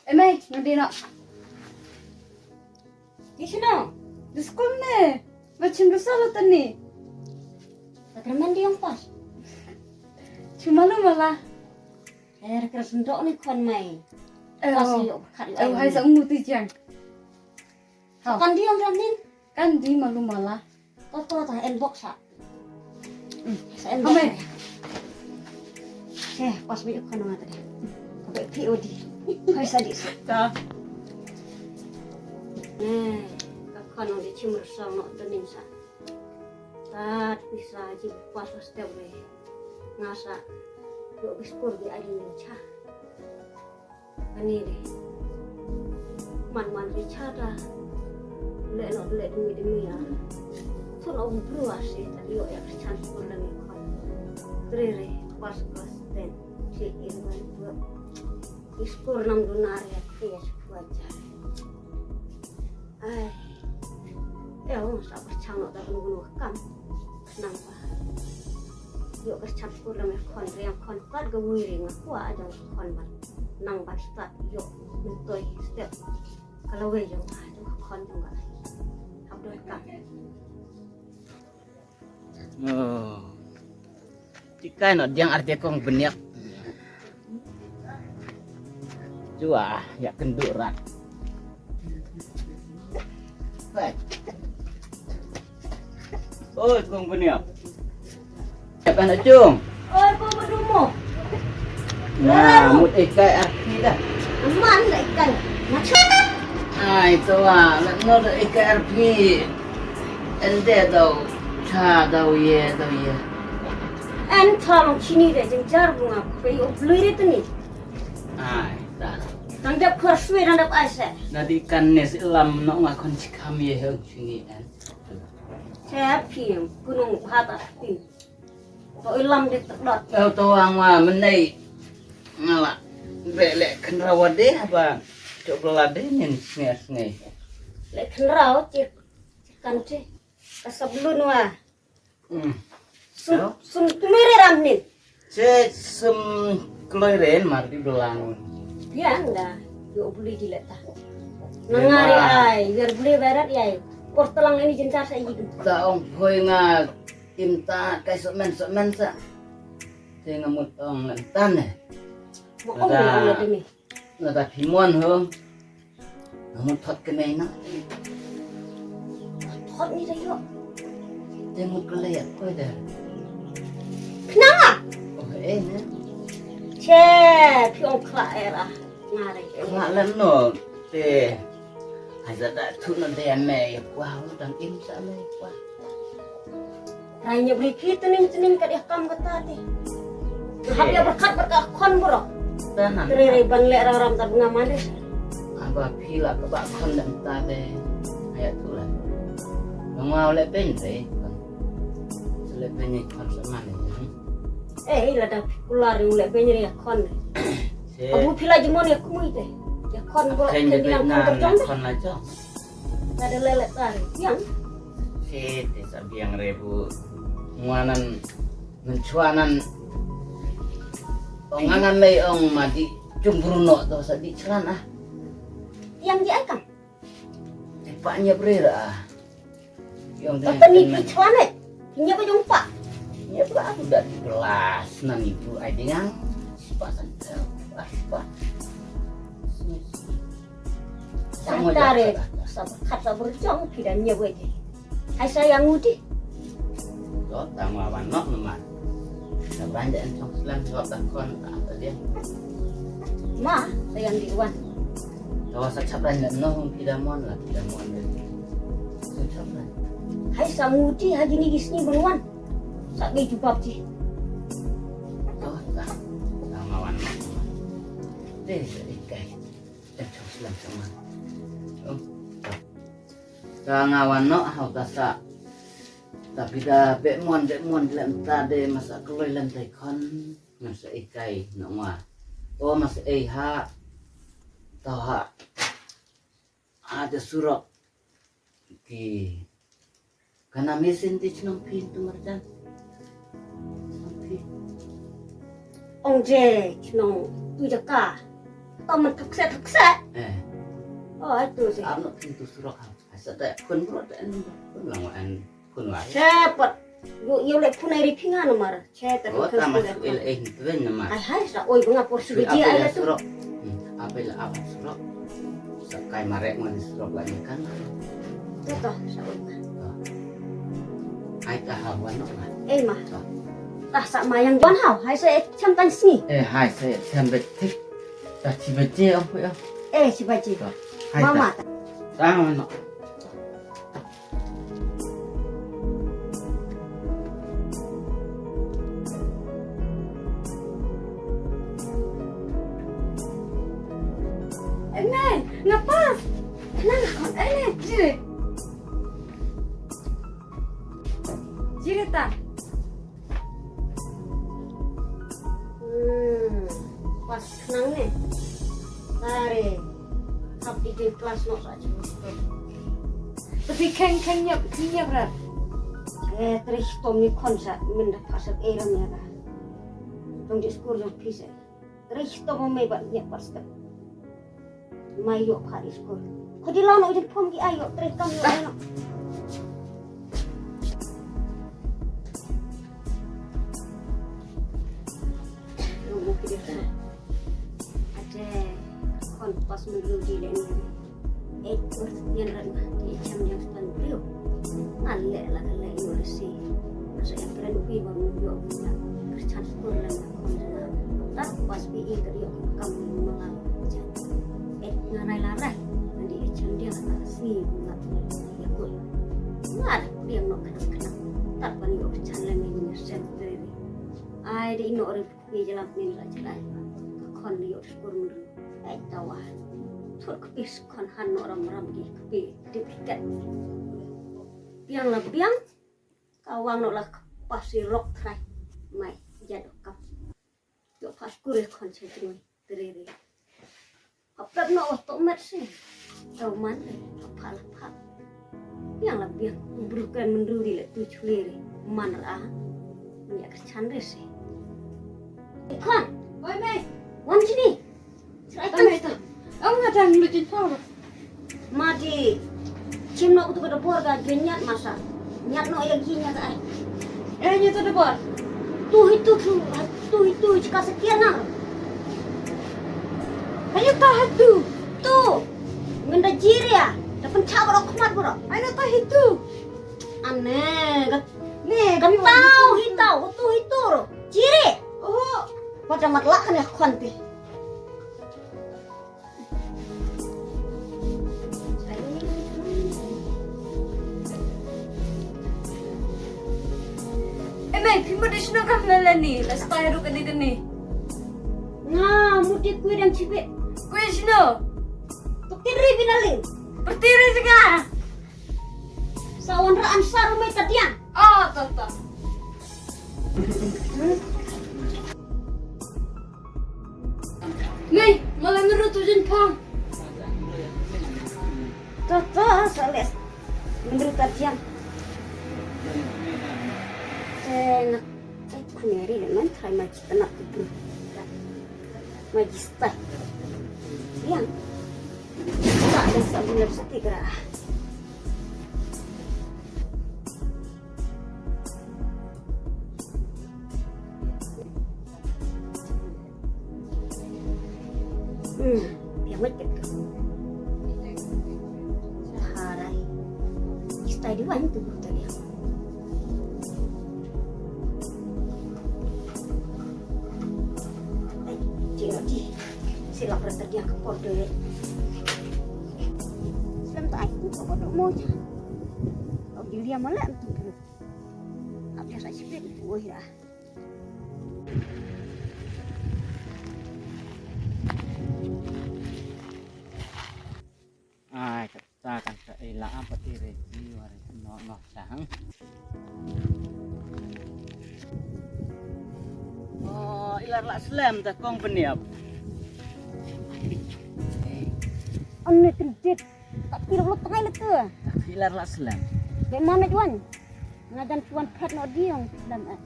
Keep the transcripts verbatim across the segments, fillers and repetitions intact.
Em ơi, ngon đi nọ. Đi xí nào? Đi school nè. Mà chim được sao là tên nè. Là cái mình đi không pas. Chim malu mala. Eh, cái sendok ni khon mai. Pas yuk khat yuk. Hai sa mu ti jang. Kan di ong ramin. Kan di malu mala. To to ta inbox sa. Sa inbox. Hame. Eh, pas mi khon ma ta. Ko be P O D. Kai sa di sa. Ta. Eh, ka khon di chim ru sa no to nin sa. Ta pisa ji pas step re. Nga sa. Yo biskur di ai ni cha. Ani de. Man man de chada. Le no le demi demi ya. Tun o bru asi ta yo ya chan pun lagi kon. Re re pas pas ten. Che in ban buat. Iskur nam dunar ya ke ya chukwa jare. Ai. Eh, ong sa pyrchang noh da kun gunu kam. Nang ba. Yo ka chap kur lam khon riang khon kat ga wiri nga kwa ajong khon ban. Nang ban start yo mentoi step. Kalau we jong ajong khon jong ga. Hap doi kam. Oh. Tikai no diang arti kong beniak. Jua ya kendurat. Hai. Oi kong beniak. Siapa nak cung? Oi kong berdumo. Nah, mut ikai arti dah. Aman dah ikai. Macam. Ai tu ah, nak no dah ikai arti. Ende tau cha tau ye tau ye. En tha long chini de jingjar bunga pe yo blui de tani. Ai ta. Tang dep khor sui tang dep ai se. Na di kan ne si lam no nga kon chikam ye heng chini en. Che phi kunung bhat a phi. To ilam de tdot. Tau to ang wa menei. Ngala. Be le kenrawa de haba. Chok la de nin snge snge. Le kenraw chik. Kan che. Ka sablun wa. Hmm. Sum, sum tumere ram ni. Che sum kloi ren mar di belang. Biang da. Yo beli di leta. Nangari ai, biar beli berat ai. Por telang ini jencar sa idu. Ta ong poi nga im ta kai sok men sok men sa. Te nga mut ong lentan eh. Mo ong ni ong ni. Lada phi mon ho. Nga mut thot kane na. Thot ni da yo. Te mut ka lei ko da. Khnang ah. Oh eh ne. Che phi ong khla era. Nga re. Khla lem no te. Ai za da thu no de me ya kwa ho dang im sa me kwa. Rai nyep ri ki tuning tuning ka dia kam kata ti. Hap ya berkat berkat khon bro. Tanan. Ri ri ban le ram ram tat bunga manis. Aba pila ka ba khon dan ta de. Aya tu la. Ngau le pen re. Le pen ni khon sa man ni. Eh, ila da kular le pen ni khon. Abu pila jemon ya kumui te. Ya khon bro. Ken dia khon la jong. Ka da lele ta yang. Siti sa biang rebu. Ngwanan menchwanan. Ong anan lei ong madi cung bruno to sa di chlan ah. Yang di ai kam. Di pa nya brera ah. Yang di tani di chlan eh. Nya ba jong pa. Nya ba aku da di kelas nan ibu ai dengan. Pa san pa pa. Sa tare sa khat sa berjong phi da nya wei. Hai sa yang ngudi. Lo tang ma wan nok nama. Sa ban de en song slam lo ta kon ta dia. Ma sa yang di wan. Tawa sa chap ran no phi da mon la phi da mon de. Sa chap ran. Hai sa ngudi ha jini gisni ban wan. Sa ngi jubab ji. Lo ta. Tang ma wan nok. De sa ikai. Em chong slam chong man. Oh. Ta nga wan noh hau ta sa. Ta pida be mon be mon lem ta de masa kloi lem tai khon. Masa ikai no nga. O masa ei ha. Ta ha. Ha de surok. Ki. Kana mesin ti chnong phi tu marjan. Phi. Ong je, chnong tu jaka. Tang man thuk se, thuk se. Eh. Oh, ai tu se. Am nok tu surok ha. Ai sa ta phun bro ta en phun lang wa en phun wa. Che pat. Yo yo le phun ai ri phi nga namar. Che ta. Oh, phun ta phun mas ai el phun. Eh tu namar. Ai hai sa oi bunga por si ji ai la tu. Surok. Hmm, apa la apa surok. Sa kai marek ngan surok la ni kan. Tu tu sa oi ma. Ai ta ha wan nok ma. Eh ma. Ta sa ma yang wan hau. Hai sa eh cham tan sngi. Eh hai sa eh cham bet tik. Ta chi baje ong phi ong. Eh chi baje. Hai ta. Mama ta. Ta wan nok. Ene, nga pas. Ene, nga kon, ene, jire. Jire ta. Hmm, pas khnang ne. Tare. Hap di din klas nok sa jingmut. Tapi kheng kheng nyap, kheng nyap rat. Eh, trei tom ni khon sa, min da phasat eh ram ya ka. Tong di skur jong phi sa. Trei tom me bat nyap pas ka. Mai yo pha di skur. Ko di law no jin phom ki ai yo trei kam yo ai no. Yo mo ki di skur. Ate kon pas men ru di le ni. Eh, ur nyen rat ma di chem jang stan brio. Ngan le la ka le yo le si. Asa yang kren pi ba mu yo ya. Kerchan skur le ma kon na. Tat pas pi i ka yo kam ma la. Eh, ngan ai la rai. Ngan di chem dia la si ma ya kul. Ngan dia no kena kena. Tat pan yo kerchan le ma ni sem brio. Ai di no ri pi jalan ni la jalan. Ka kon yo skur mu. Ai tawa. Thut kpi skhon han no ram ram ki kpi dip kat. Biang la biang. Ka wang no la kpa si rok thrai. Mai jad kap. Yo pas kure khon che trui. Trere. Apep no to met si. Tau man re. Pha la pha. Biang la biang. Bru kren men ru di le tu chule re. Man ra. Nyak chan re si. Khon. Oi me. Wan sini. Serai tang ita. Ong nga dang lu jin thor. Ma di. Chim nok tu ka dapur ka gen nyat masa. Nyat nok ya gi nyat ai. Eh nyat tu dapur. Tu hitu tu. Tu hitu chika sekian na. Ayo ta hatu. Tu. Menda jiri ya. Da pencha borok khmat borok. Ayo ta hitu. Ane gat. Ne gat tau hitau tu hitu ro. Jiri. Oh. Pada mat lak ne khon ti. Eme, phi mut dei shano kam lele ni, la stai ruh kane kane. Nga mut dei kwi dang chibit. Kwi shano? Pyrthei ri binaling. Pyrthei ri jaka. Sa wan ra ansar umai tadiang. Oh, to to. Mei, malai meru tu jin phong. To to, sales. Meru tadiang. Eh, nak, eh, kuneri le man try ma jitna tu. Ma jistai. Yang. Tak ada sabun lipstick ra. Hmm, yang wet ket tu. Harai. Istai di wan tu tu dia. Ai, cik nak cik. Silap rata dia ke por tu. Selam tak aku kau duk mau je. Kau dia malam tu. Abia sa sipit buh ira. Ai, kata kan sa ila apa ti re ji wari no no sang. Oh, ila la slem ta kong peniap. Ane kendit. Tak kira lo tengah le ke. Tak kira la slem. Ke mana juan? Ngajan tuan phet no diong slem eh.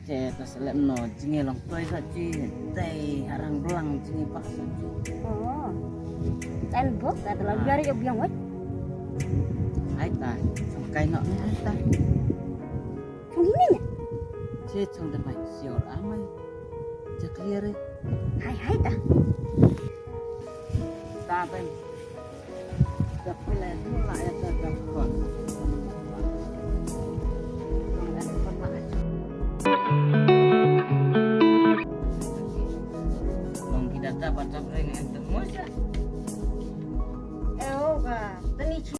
Te ta selek no jinge long toi sa ji. Dei harang belang jinge bak sa ji. Oh. Tan bok ta la biar yo biang wai. Ai ta, song kai no ni ai ta. Song ini ne. Che song da mai sior amai. Ja clear eh. Hai hai ta. Ta pen. Da pele dula ya ta da kon.